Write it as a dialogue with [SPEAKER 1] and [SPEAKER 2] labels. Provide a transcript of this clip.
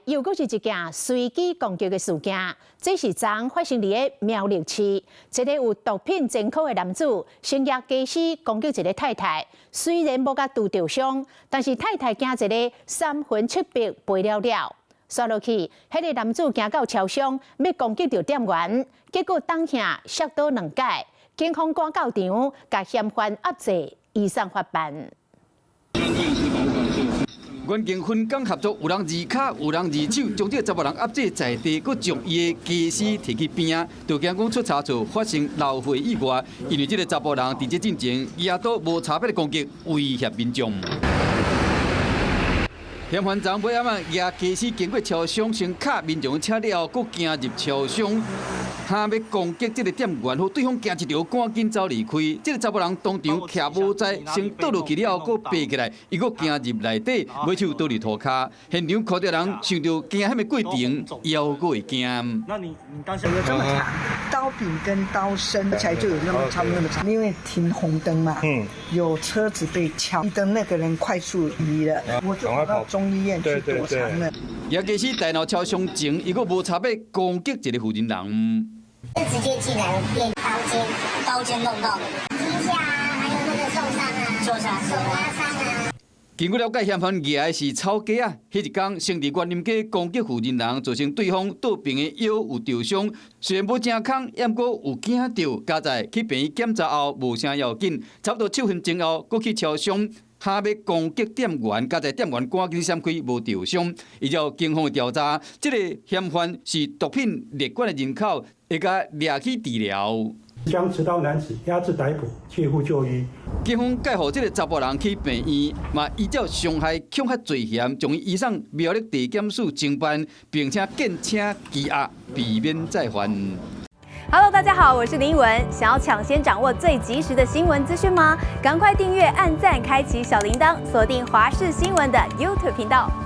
[SPEAKER 1] 又閣是一件隨機攻擊的事件，這是昨昏發生佇苗栗市，一个有毒品前科的男子，先舉家私攻擊一个太太，雖然無共拄著傷，但是太太驚一个三魂七魄飛了了。煞落去，彼个男子行到超商，欲攻擊著店員，結果當下摔倒兩擺，警方趕到場，共嫌犯押解移送法辦。
[SPEAKER 2] 員警分工合作，有人二跤，有人二手，將這个查埔人壓制在地，閣將伊的家私提去邊仔，就驚講出差錯，發生流血意外。因為這个查埔人佇這進前，舉刀無差別的攻擊，威脅民眾。嫌犯昨暝仔舉家私經過超商，先敲民眾車了後，閣行入超商，哈欲攻擊這个店員，予對方驚一著，趕緊走離開。這个查埔人當場徛無在，先倒落去了後，閣爬起來，伊閣行入內底，尾手倒佇塗跤。現場看著人受著驚險的過程，猶閣會驚。
[SPEAKER 3] 那你你當時
[SPEAKER 4] 有這麼長，刀柄跟刀身才就有那麼長那麼長，因為停紅燈嘛，有車子被敲，燈那個人快速移了，我就跑到中醫院去躲藏了。
[SPEAKER 2] 舉家私帶到超商前，伊閣無差別攻擊一个婦人人。
[SPEAKER 5] 就直接進來變刀尖，刀尖弄到驚嚇啊，還有那個受傷啊，受傷、手拉傷啊。
[SPEAKER 2] 根據了解，嫌犯舉的是草雞仔，彼一工先佇員林街攻擊婦人人，造成對方倒病的腰有著傷，雖然無誠空，毋過有驚著，佳哉去病院檢查後無啥要緊，差不多7分鐘後，閣去超商。哈欲攻擊店員，佳哉店員趕緊閃開，無著傷。依照警方的調查，這个嫌犯是毒品列管的人口，會共掠去治療。
[SPEAKER 6] 將持刀男子押至逮捕，切護就醫。
[SPEAKER 2] 警方介護這个查埔人去病院，嘛依照傷害恐嚇罪嫌，將伊移送苗栗地檢署偵辦，並且建請羈押，避免再犯。
[SPEAKER 7] Hello，大家好，我是林文。想要搶先掌握最及時的新聞資訊嗎？趕快訂閱、按讚、開啟小鈴鐺，鎖定華視新聞的 YouTube 頻道。